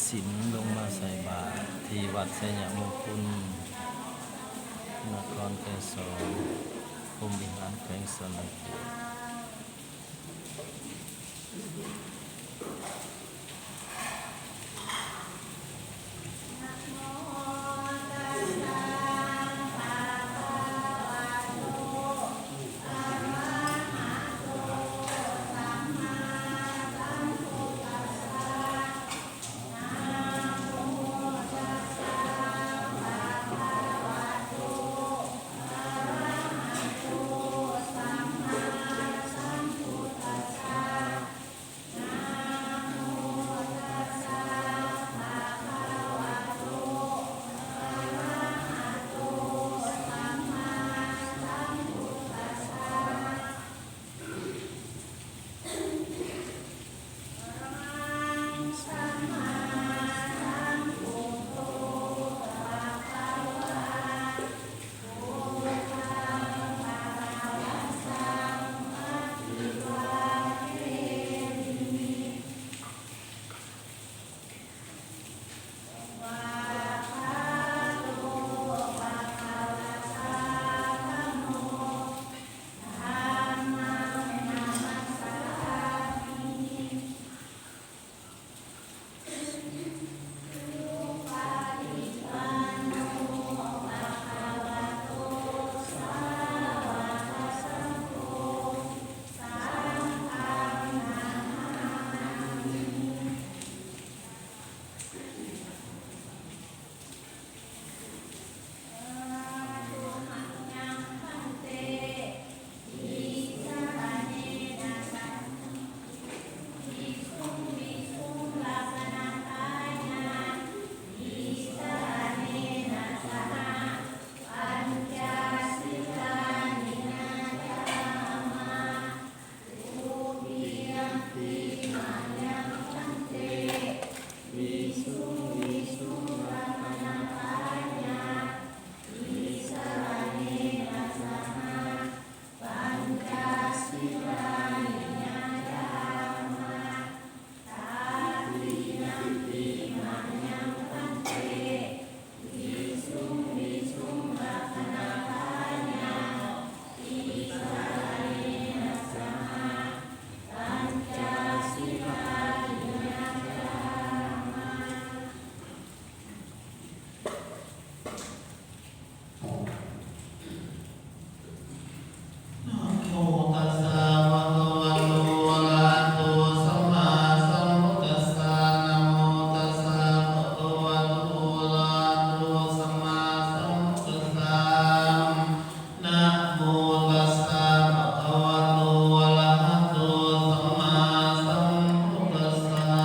ສິນລົງມາໃສ່ບາດທີ່ວັດໄຊຍະມຸງຄຸນ ນະຄອນໄກສອນ ພົມວິຫານ ແຂວງສະຫວັນນະເຂດ. นะโมตัสสะ ภะคะวะโต อะระหะโต สัมมาสัมพุทธัสสะ นะโมตัสสะ ภะคะวะโต อะระหะโต สัมมาสัมพุทธัสสะ นะโมตัสสะ ภะคะวะโต อะระหะโต สัมมาสัมพุทธัสสะ.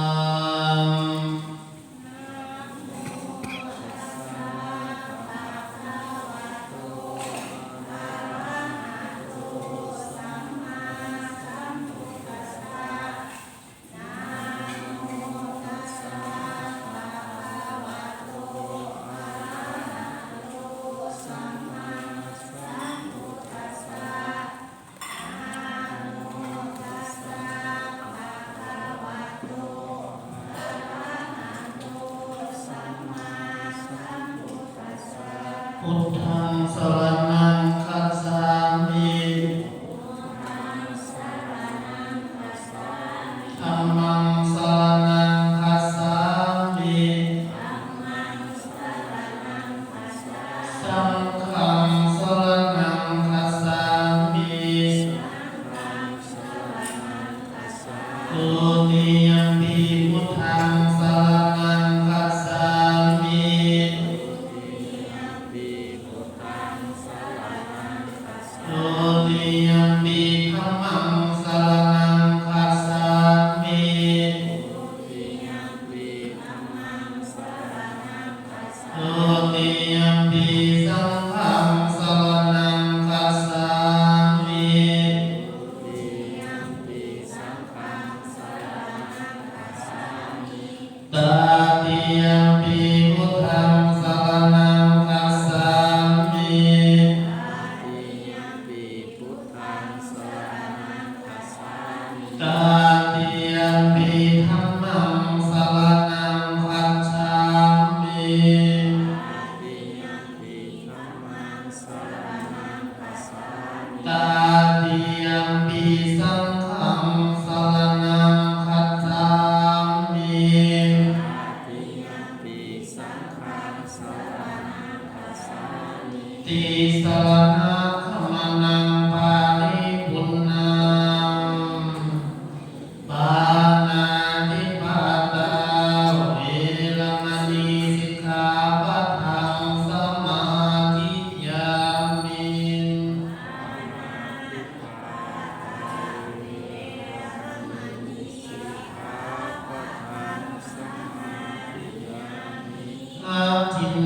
พุทธัງ สรณัง คัจฉามิ ธัมมัง สรณัง คัจฉามิ สังฆัง สรณัง คัจฉามิ ទុតិຍมปิ พุทธัง สรณัง คัจฉามิ ទុតិយมปิ ธัມມັງ ສະຣະນັງ ຄັດສາມິ ທຸຕິຍມປິ ສັງຄັງ ສະຣະນັງ ຄັດສາມິ ຕະຕິຍມປິ ພຸດທັງ ສະຣະນັງ ຄັດສາມິ ຕະຕິຍມປິ ທຳມັງ ສະຣະນັງ ຄ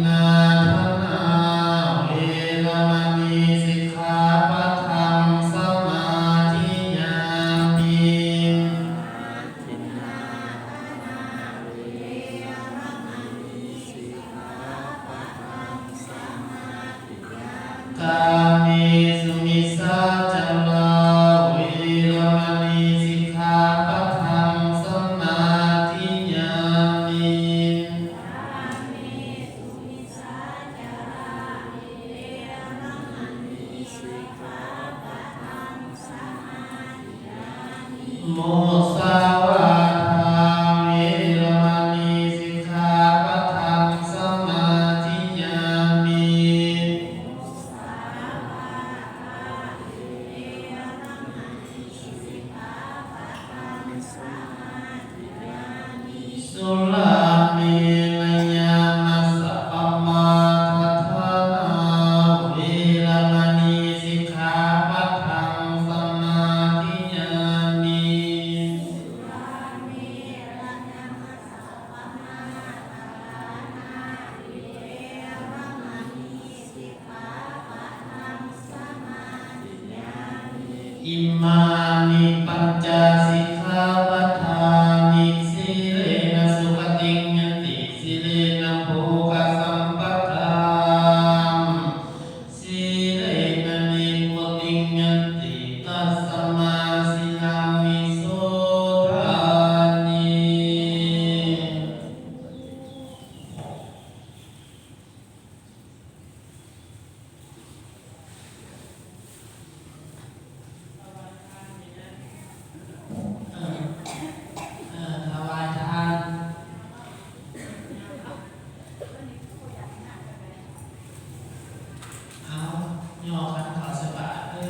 ນາທານາ ເວລະມະນີ ສິກຂາປະທັງ ສະມາທິຍາມິ. ກາເມສຸມິດສາຈາລາ ເວລະມະນີ ສິກຂາປະທັງ ສະມາທິຍາມິ. ມຸສາວາທາ ເວລະມະນີ ສິກຂາປະທັງ ສະມາທິຍາມິ. ສຸລາເມລະຍະມັດສະປະມາທະຖານາ ເວລະມະນີ ສິກຂາປະທັງ ສະມາທິຍາມິ. ອິມານິປັນຈະສິກຂາປະທານິ ສີເລນະສຸຂະຕິງຍັນຕິ ສີເລນະໂພຄະສຳປະທາ ສີເລນະນິບພຸຕິງຍັນຕິ ຕັດສະມາສີລັງວິໂສທານິ. ເອີ ເອີ ຖວາຍທານ ເອົາ ຍໍຂັນເຂົ້າໃສ່ບາດເດີ.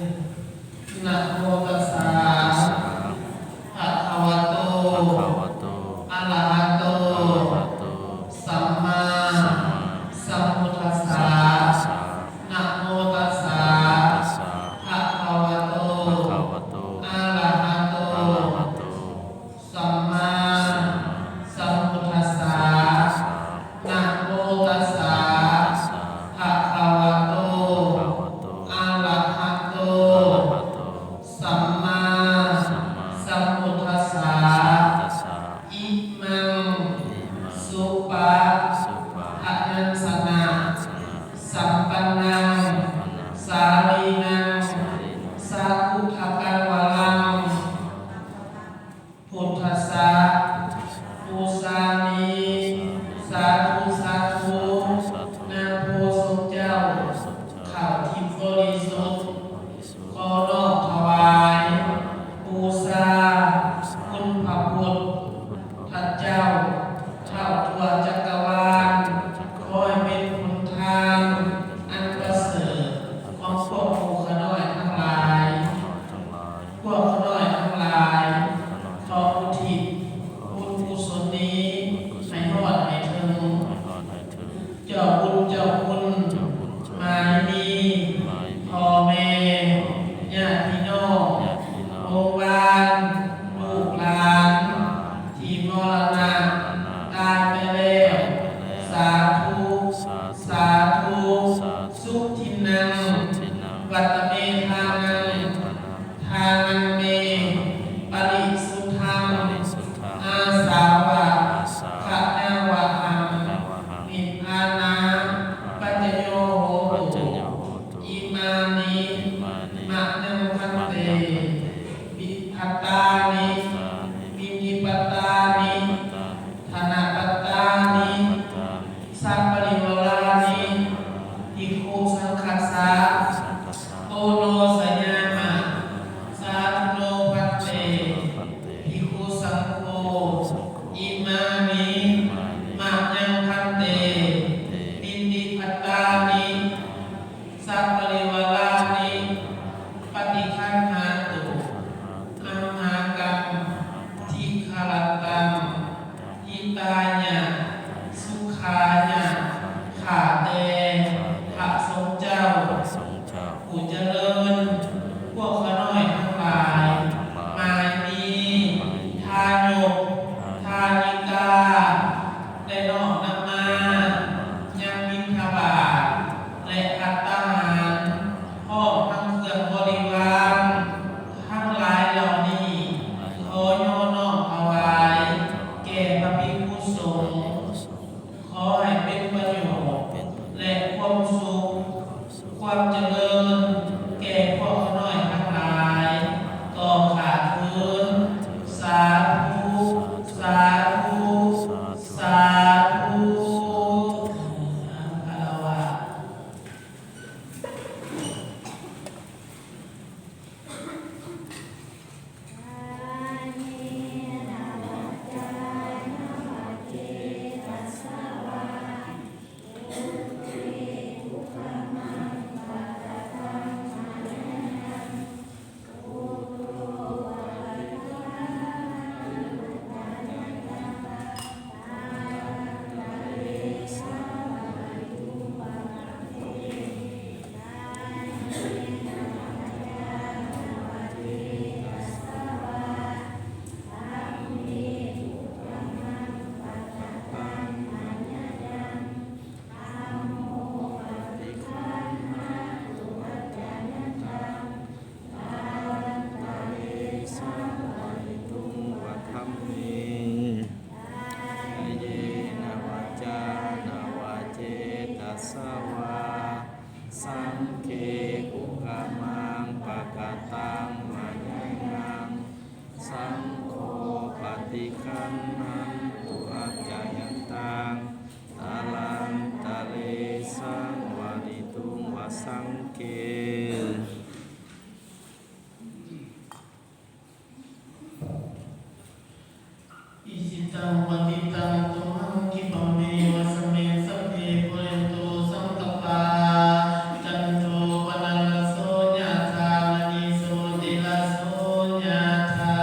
ນະໂມຕັດສະ ພະຄະວະໂຕ ອະລະຫະໂຕ ສຳມາສຳພຸດທັດສະ. ນະໂມຕັດສະ ພະຄະວະໂຕ ອະລະຫະໂຕ ສຳມາສຳພຸດທັດສະ. ນະໂມຕັດສະ ພະຄະວະໂຕ ອະລະຫະໂຕ ສຳມາສຳພຸດທັດສະ. ອິມັງ ສຸປະ ພະຍັນຊະນະ ສຳປັນນັງ ສາລີນັງ ສາຄຸທະກັງວະລັງ ພຸດທັດສະ ປູຊາມິ ສາທຸ ສາທຸ ນາໂພສົມເຈົ້າ ເຂົ້າທິບບໍລິສຸດ ຂໍນ້ອມຖວາຍບູຊາຄຸນພະພຸດທະເຈົ້າ ທ້າວທົ່ວຈັກກະວານ ຂໍໃຫ້ເປັນຜົນທານອັນປະເສີດຂອງພວກໝູ່ຂ້ານ້ອຍທັງຫຼາຍ. ພວກຂ້ານ້ອຍທັງຫຼາຍ ຂໍອຸທິດບຸນກຸສົນນີ້ໃຫ້ຮອດໃຫ້ເຖິງ ເຈົ້າບຸນເຈົ້າຄຸນ ໝາຍມີ ພໍ່ແມ່ ຍາດພີ່ນ້ອງ ວົງວານ ລູກຫຼານ ທີ່ມໍລະນະຕາຍໄປແລ້ວ ສາທຸ ສາທຸ ສຸທິນັງ ວັດຕະເມທານັງ ທານັງເມ ປະລິສຸດທັງ ອາສາວະ ຄະນາວະຫັງ ນິບພານາ ປັດຈະໂຍໂຫຕຸ ອິມານິ ມະຍັງພັນເຕ ບິພັດຕານິ ບິນິພັດຕານິ ທະນະພັດຕານິ ສັບປະລິວາລານິ ພິກຂຸສັງຄັດສະ ໂອໂນສະຍາມະ ສາທຸໂນພັນເຕ ພິກຂຸສັງໂຄ ອິມານິ ມະຍັງພັນເຕ ບິນິພັດຕານິ ສັບປະລິວາລານິ ປະຕິຄັນຫາຕຸ ມະຫາກັງ ທິຄະຣັດຕັງ ຫິຕາຍະ ສຸຂາຍະ ຂ້າແຕ່ພະສົງເຈົ້າ ຜູ້ຈະເລີນ ພວກຂ້ານ້ອຍທັງຫຼາຍ ໝາຍມີ ທາຍົກ ທາຍິກາ ໄດ້ນ້ອມນຳມາ ຍັງມີ ສາທຸ ສາທຸ ສາທຸ ອາລະວາດ. ກາເຍນະວາຈານະວາເຈຕະສະວາ ສັງເຄ ຄຸກະມັງ ປະກະຕັງ ມະຍາຍັງ ສັງໂຄ ປະຕິຄັນທັງ ຕຸ ອັດຈະຍັນຕັງ ຕະລັນຕະເລ ສັງວາລິຕຸງ ວະສັງເຄ. Icchitaṃ patthitaṃ tumhaṃ khippameva samijjhatu, sabbe pūrentu saṅkappā, cando paṇṇaraso yathā, maṇi jotiraso yathā.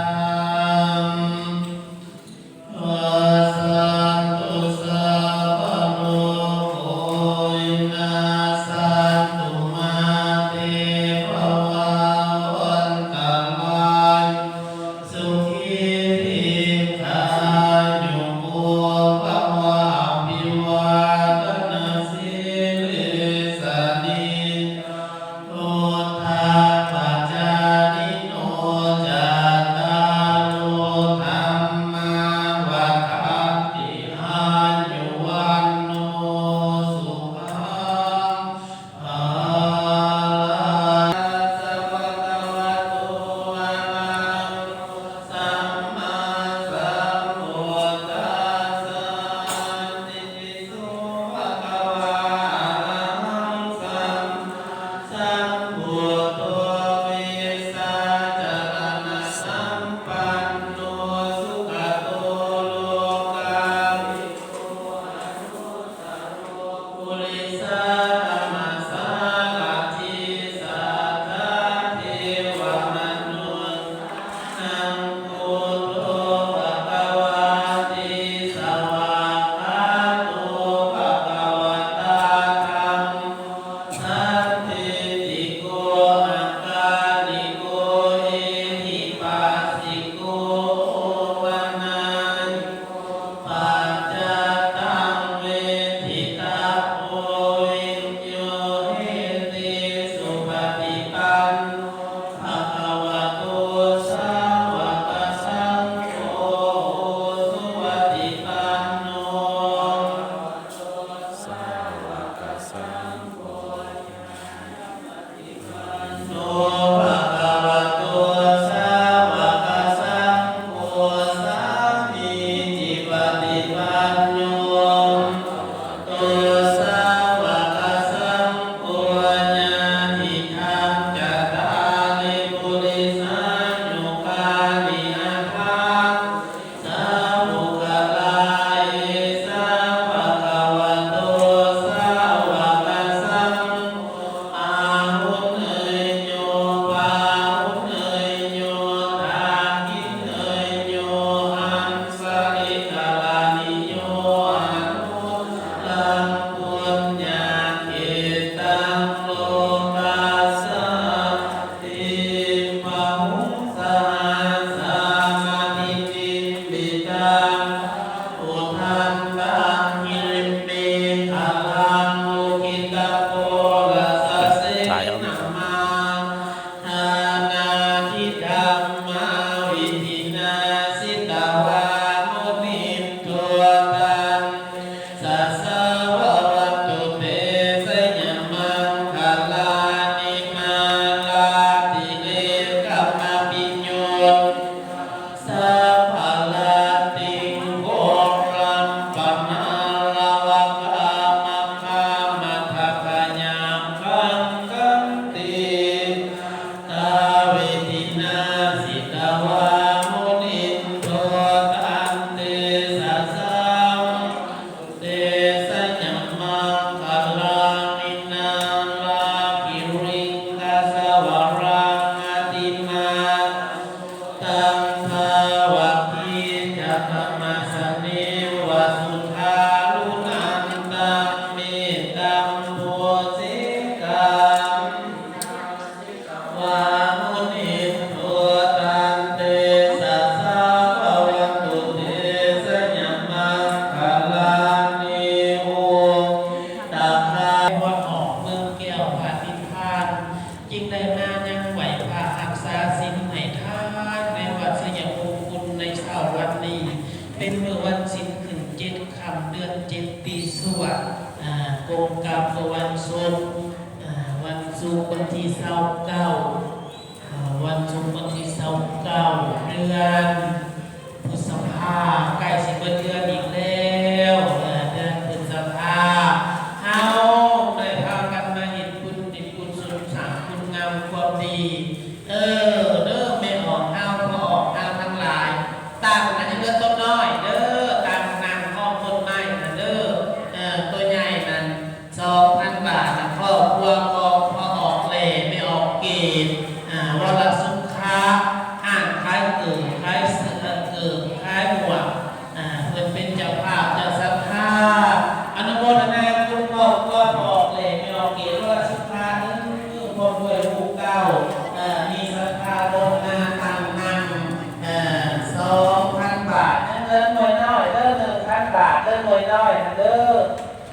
ມະສະເມວະສຸທາລຸນັນຕັງ ເມດຕັມພູຊິກັງ ວາມຸນິນໂທ ຕັນເຕຊະສາ ພະວັນຕຸເຕຊະຍະມັງຄະລານິ ໂອຕະຄາ ຮອດອອກເມືອງແກ້ວພະນິບພານ ຈຶ່ງໄດ້ມາຍັງໄຫວ້ພະຮັກສາສິນໃຫ້ທານໃນວັດໄຊຍະມຸງຄຸນໃນເຊົ້າວັນນີ້ ເປັນມື້ວັນສິນຂຶ້ນເຈັດຄ່ຳເດືອນເຈັດປີຊວດ ອາ ກົງກັບກັບວັນສົກ ອາ ວັນສຸກວັນທີຊາວເກົ້າ ອາ ວັນສຸກວັນທີຊາວເກົ້າ ເດືອນ ພຶດສະພາ ໃກ້ຊິເບິດເດືອນອີກແລ້ວ ເດືອນພຶດສະພາ ເຮົາໄດ້ພາກັນມາເຮັດບຸນເຮັດກຸສົນ ສ້າງຄຸນງາມຄວາມດີ ເອີ ເດີແມ່ອອກເຮົາ ພໍ່ອອກເຮົາທັງຫຼາຍ ຕັ້ງອັນນີ້ເດີ ຕົ້ນນ້ອຍເດີ ຕັ້ງນັ່ງຫ້ອງຕົ້ນໄມ້ນັ້ນເດີ ເອີ ໂຕໃຫຍ່ນັ້ນ ສອງພັນບາດນະ ຄອບຄົວຂອງພໍ່ອອກແຫຼ່ ແມ່ອອກເກດ ອາ ວໍລະສຸຂະ ຮ້ານຂາຍເກີບ ຂາຍເສື້ອ ເກີບ ຂາຍໝວກ ອາ ເພິ່ນເປັນເຈົ້າພາບເຈົ້າສັດທາ ອະນຸໂມທະນາຄຸນຄອບຄົວພໍ່ອອກແຫຼ່ ແມ່ອອກເກດ ວໍລະສຸຂະ ເອີ ພ້ອມດ້ວຍລູກເຕົ້າ ເອີ ມີສັດທາໂມທະນາຕັ້ງນັ່ງ ເອີ ສອງພັນບາດ ເງິນໜ່ວຍນ້ອຍເດີ ໜຶ່ງພັນບາດເດີ ໜ່ວຍນ້ອຍເດີ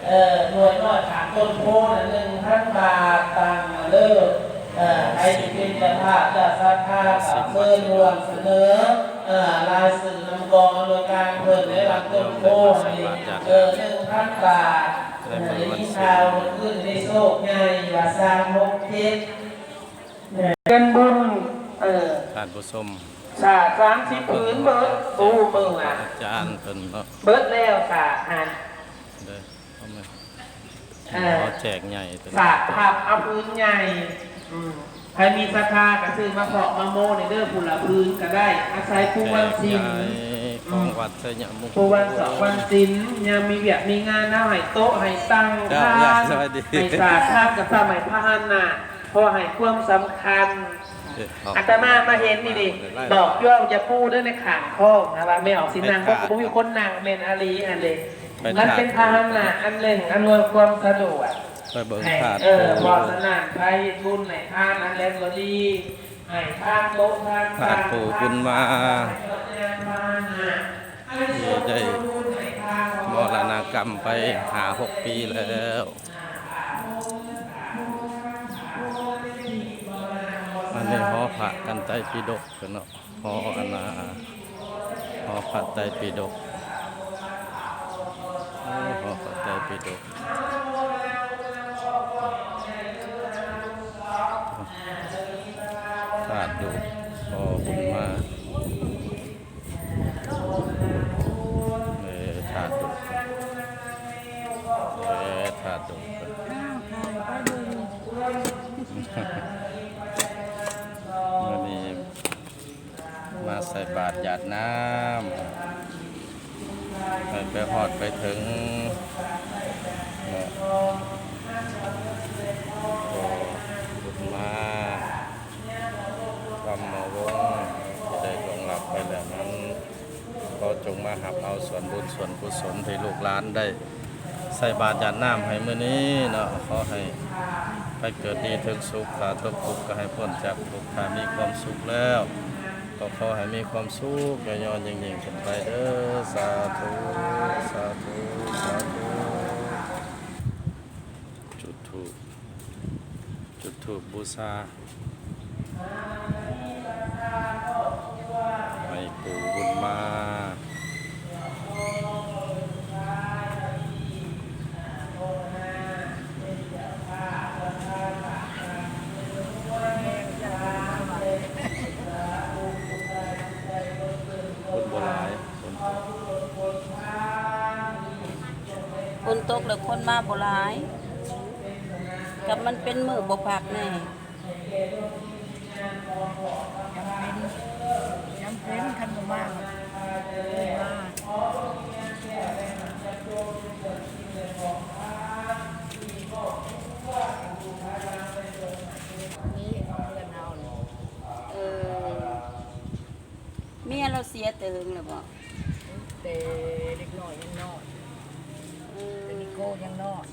ເອີ ໜ່ວຍນ້ອຍຂ້າງຕົ້ນໂພນັ້ນ ໜຶ່ງພັນບາດ ຕັ້ງເລີຍ ເອີ ໃຜຊິເປັນເຈົ້າພາບເຈົ້າສັດທາ ກໍເຊີນຮ່ວມສະເໜີ ເອີ ລາຍຊື່ນຳກອງອຳນວຍການເພິ່ນໃນຫຼັງຕົ້ນໂພນີ້ ເອີ ໜຶ່ງພັນບາດ ເອີ ໄດ້ຍິນຂ່າວມື້ຄືນໄດ້ໂຊກໃຫຍ່ວ່າ ສາມຫົກເຈັດ ເປັນບຸນ ເອີ ທ່ານຜູ້ຊົມ ສາດສາມສິບຜືນເບິດ ໂອ້ ເບິ່ງອະ ອາຈານເພິ່ນເນາະ ເບິດແລ້ວສາດຫັ້ນ ເດີ ເອົາມາ ເອີ ເອົາແຈກໃຫຍ່ໂຕນີ້ ສາດພັບເອົາຜືນໃຫຍ່ ອືມ ໃຜມີສັດທາກໍຊື້ມາເພາະມາໂມແດ່ເດີ ຜູ້ລະຜືນກໍໄດ້ ອາໄສຜູ້ວັນສິນ ຂອງວັດໄຊຍະມຸງຄຸນ ຜູ້ວັນເສົາວັນສິນ ຍາມມີວຽກມີງານ ເຮົາໃຫ້ໂຕະໃຫ້ຕັ່ງ ເຈົ້າ ທານ ສະບາຍດີ ໃຫ້ສາດທານ ກໍສະໄໝພາຫະນະ ເພາະໃຫ້ຄວາມສຳຄັນ ເອີ ອາດຕະມາມາເຫັນນີ້ເດ້ ບອກໂຍມຈະປູເດີ ໃນຂ້າງຄອງນະ ວ່າແມ່ອອກຊິນັ່ງ ເພາະບໍ່ມີຄົນນັ່ງ ແມ່ນອີ່ຫຼີຫັ້ນເດ້ ມັນເປັນພາຫະນະອັນໜຶ່ງອຳນວຍຄວາມສະດວກ ໄປເບິ່ງທາດ ເອີ ເພາະສະນັ້ນ ໃຜເຮັດບຸນໃຫ້ທານອັນໃດກໍດີ ໃຫ້ທານໂຕະທານຕັ່ງ ທາດປູບຸນມາ ທີ່ໄດ້ມໍລະນະກຳໄປຫ້າຫົກປີແລ້ວ. ອັນນີ້ຫໍພະກັນໄຕປິດົກເນາະ ຫໍອັນນ່າ ຫໍພະໄຕປິດົກ ຫໍພະໄຕປິດົກ ທາດດຸ ພໍ່ບຸນມາ. ເອີ ທາດດຸ ເອີ ທາດດຸ ອ້າວ ຖ່າຍໄປເບິ່ງ ມື້ນີ້ມາໃສ່ບາດຢາດນ້ຳ ໃຫ້ໄປຮອດໄປເຖິງເນາະ ຂໍບຸນມາ ກຳມະວົງທີ່ໄດ້ລ່ວງລັບໄປແລ້ວນັ້ນ ຂໍຈົ່ງມາຮັບເອົາສ່ວນບຸນສ່ວນກຸສົນທີ່ລູກຫຼານໄດ້ໃສ່ບາດຢາດນ້ຳໃຫ້ມື້ນີ້ເນາະ ຂໍໃຫ້ໄປເກີດດີເຖິງສຸກ ຖ້າຕົກທຸກກໍໃຫ້ພົ້ນຈາກທຸກ ຖ້າມີຄວາມສຸກແລ້ວ ກໍຂໍໃຫ້ມີຄວາມສຸກຍືນໆຍິ່ງໆຂຶ້ນໄປເດີ ສາທຸ ສາທຸ ສາທຸ. ຈຸດທູບ ຈຸດທູບບູຊາໃຫ້ປູບຸນມາ. ຄົນບໍ່ຫຼາຍ ຝົນຕົກແລ້ວຄົນມາບໍ່ຫຼາຍ ກັບມັນເປັນມື້ບໍ່ພັກແດ່. ຈຳເປັນ ຈຳເປັນ ຄັນບໍ່ມາ ເອີ້ນມາ ນີ້ເຮືອນເຮົານີ້ ເອີ ເມຍລາວເສຍແຕ່ເຫິງແລ້ວບໍ່? ເດັກນ້ອຍຍັງນ້ອຍ ເອີ ເປັນນິໂກຍັງນ້ອຍ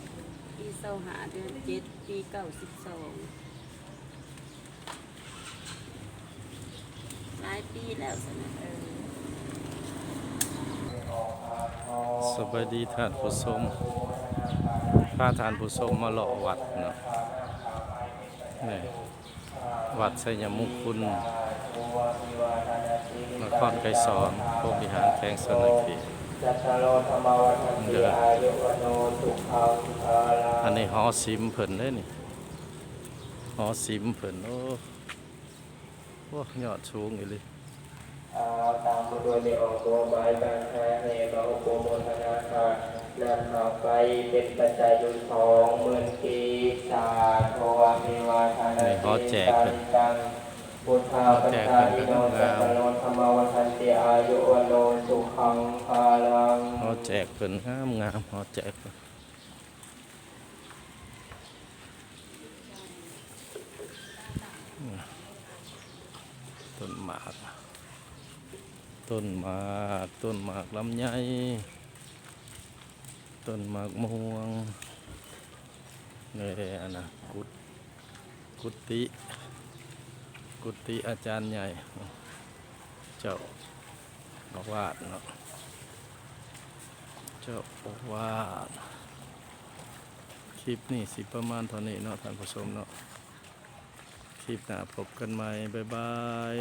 ປີຊາວຫ້າ ເດືອນເຈັດ ປີເກົ້າສິບສອງ ຫຼາຍປີແລ້ວຊັ້ນນະ ເອີ. ສະບາຍດີທ່ານຜູ້ຊົມ ພາທ່ານຜູ້ຊົມມາເລາະວັດເນາະ ນີ້ ວັດໄຊຍະມຸງຄຸນ ນະຄອນໄກສອນ ພົມວິຫານ ແຂວງສະຫວັນນະເຂດເດີ. ອັນນີ້ຫໍສິມເພິ່ນເດ້ນີ້ ຫໍສິມເພິ່ນ ໂອ້ ໂອ້ ຍອດສູງອີ່ຫຼີ. ຕາມມາດ້ວຍແມ່ອອກໂຕໄມ້ບ້ານທ່າແຮ່ ມາອອກໂຕໂມທະນາຄ່ານ້ຳຄ່າໄຟ ເປັນປັດໄຈບຸນສອງໝື່ນກີບ ສາທຸ ອະພິວາທະນະ ນີ້ຫໍແຈກເພິ່ນ ພຸດທາບັນຊາລິໂນ ຈັດຕາໂລ ທຳມາວັດທັນຕິ ອາຍຸວັນໂນ ສຸຂັງ ພະລັງ. ຫໍແຈກເພິ່ນງາມໆ ຫໍແຈກເພິ່ນ. ຕົ້ນໝາກ ຕົ້ນໝາກ ຕົ້ນໝາກລຳໄຍ ຕົ້ນໝາກມ່ວງ ແລະ ອັນນະ ກຸດ ກຸຕິ ກຸຕິອາຈານໃຫຍ່ ເຈົ້າອາວາດເນາະ ເຈົ້າອາວາດ. ຄລິບນີ້ຊິປະມານເທົ່ານີ້ເນາະທ່ານຜູ້ຊົມເນາະ ຄລິບໜ້າພົບກັນໃໝ່ ບາຍບາຍ.